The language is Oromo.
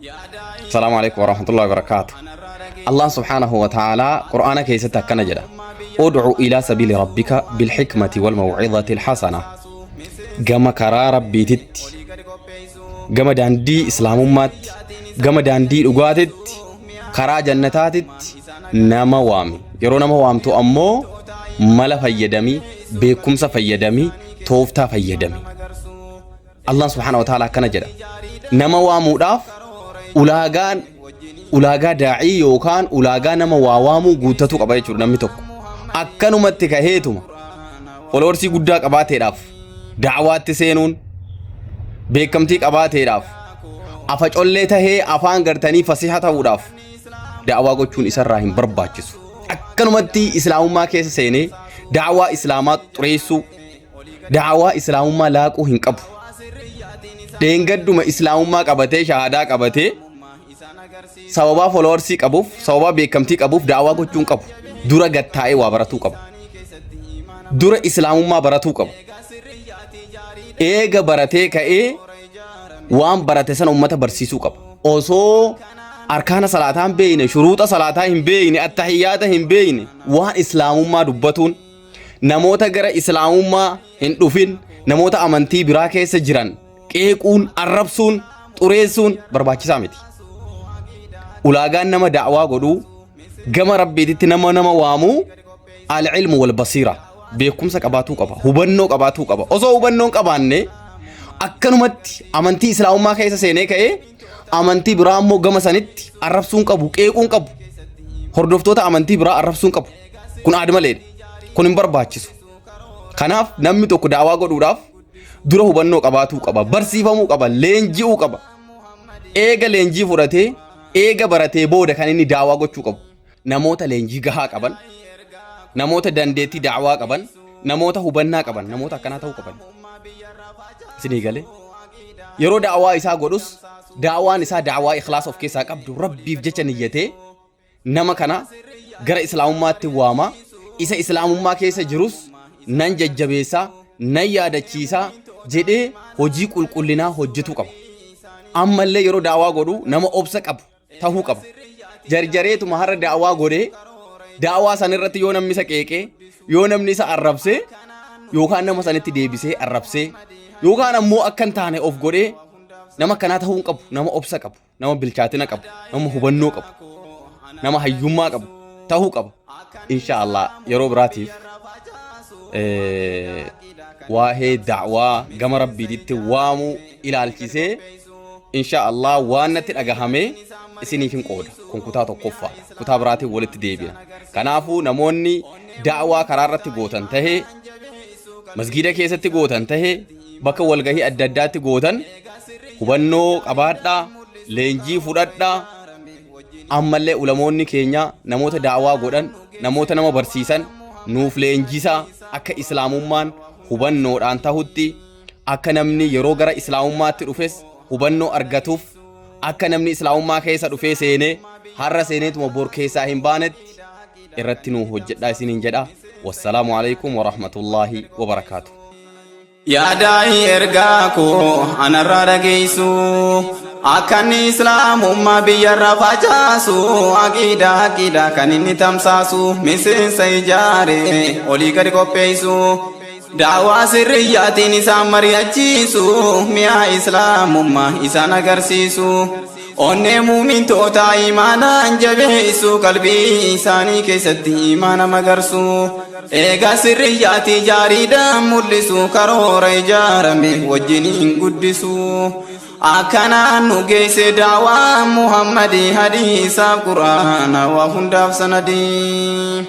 Asalaamu alaikum warahmatullahi wabarakaatu. Allah subhaanahu wa ta'aalaa Qur'aana keessatti akkana jedha. Ud'u ilaa sabiili rabbika bilhikmati wal maw'izati alhasana. Gama karaa rabbiititti, gama daandii islaamummaatti, gama daandii dhugaatitti, karaa jannataatitti nama waami. Yeroo nama waamtu ammoo mala fayyadami, beekumsa fayyadami, tooftaa fayyadami. Allah subhaanahu wa ta'ala akkana jedha. Nama waamuudhaaf ulaagaan ulaagaa daa'ii yookaan ulaagaa nama waa waamuu guuttatuu qaba jechuudha namni tokko. Akkanumatti kaheetuma foloorsii guddaa qabaateedhaaf da'waatti seenuun beekamtii qabaateedhaaf afa collee tahee afaan gartanii fasiha ta'uudhaaf da'waa gochuun isarraa hin barbaachisu. Akkanumatti islaamummaa keessa seenee da'waa islaamaa xureessuu da'awaa islaamummaa laaquu hin qabu. Dheengadduma islaamummaa qabatee shahaadaa qabatee sababaa foloowarsii qabuuf sababaa beekamtii qabuuf da'awaa gochuu hin qabu. Dura gattaa'ee waa baratuu qaba. Dura islaamummaa baratuu qaba. Eega baratee ka'ee waan barate sana ummata barsiisuu qaba. Osoo arkaana salaataa hin beekne, shuruuxa salaataa hin beekne, attahiyyaata hin beekne waan islaamummaa dubbatuun namoota gara islaamummaa hin dhufin, namoota amantii biraa keessa jiran qeequun, arrabsuun, xureessuun barbaachisaa miti. Ulaagaan nama da'waa godhuu gama rabbiititti nama nama waamuu al-ilmu wal basiira beekumsa qabaatuu qaba, hubannoo qabaatuu qaba. Osoo hubannoo hin qabaanne akkanumatti amantii islaamummaa keessa seenee ka'ee amantii biraa immoo gama sanitti arrabsuun qabu, qeequun qabu, hordoftoota amantii biraa arrabsuun qabu. Kun aad maleedha. Kun hin barbaachisu. Kanaaf namni tokko daawaa godhuudhaaf dura hubannoo qabaatuu qaba, barsiifamuu qaba, leenji'uu qaba. Eega leenjii fudhatee, eega baratee booda kan inni daawaa gochuu qabu. Namoota leenjii gahaa qaban, namoota dandeettii daawaa qaban, namoota hubannaa qaban, namoota akkanaa ta'uu qaban. Isinii galee? Yeroo daawaa isaa godhus daawaan isaa daawaa ikhlaasa of keessaa qabdu rabbiif jecha niyyatee nama kana gara islaamummaatti waama isa islaamummaa keessa jirus nan jajjabeessa nan yaadachiisa jedhee hojii qulqullinaa hojjetuu qaba. Ammallee yeroo daawaa godhu nama obsa qabu tahuu qaba. Jarjareetuma har'a daawaa godhee daawaa san irratti yoo namni isa qeeqee yoo namni isa arrabsee yookaan nama sanitti deebisee arrabsee yookaan ammoo akka hin taane of godhee nama akkanaa tahuu hin qabu nama obsa qabu. Nama bilchaatina qabu, nama hubannoo qabu, nama hayyummaa qabu tahuu qaba. Insha Allah yeroo biraatiif waa'ee da'waa gama rabbiititti waamuu ilaalchisee insha Allah waan natti dhagahamee isiniif hin qooda. Kun kutaa tokkoffaadha. Kutaa biraatiin walitti deebina. Kanaafuu namoonni da'waa karaa irratti gootan tahee masgiida keessatti gootan tahee bakka walgahii adda addaatti gootan hubannoo qabaadhaa, leenjii fudhadhaa. Ammallee ulamoonni keenya namoota da'waa godhan, namoota nama barsiisan nuuf leenjisaa akka islaamummaan hubannoodhaan tahutti, akka namni yeroo gara islaamummaatti dhufes hubannoo argatuuf, akka namni islaamummaa keessa dhufee seenee har'a seeneetuma bor keessaa hin baanetti irratti nuu hojjedhaa isiniin jedha. Wassalaamu alaikum warahmatullaahi wabarakaatu. Yaadaa'ii ergaa koo anarraa dhageessu akka inni islaamummaa biyyarra facaasu aqiidaa aqiidaa kan inni tamsaasu miseensa ijaare olii gadi qopheessu daawaa sirriyyaatiin isaan mari'achiisu mi'a islaamummaa isaan agarsiisu onnee muumintootaa imaanaan jabeessu qalbii isaanii keessatti imaana magarsu eega sirriyyaatii jaariidhaan mul'isu karoora ijaarame wajjiniin guddisu akkanaan nu geesse daawaa Muhammadii hadiisaaf quraana waa hundaaf sanadii.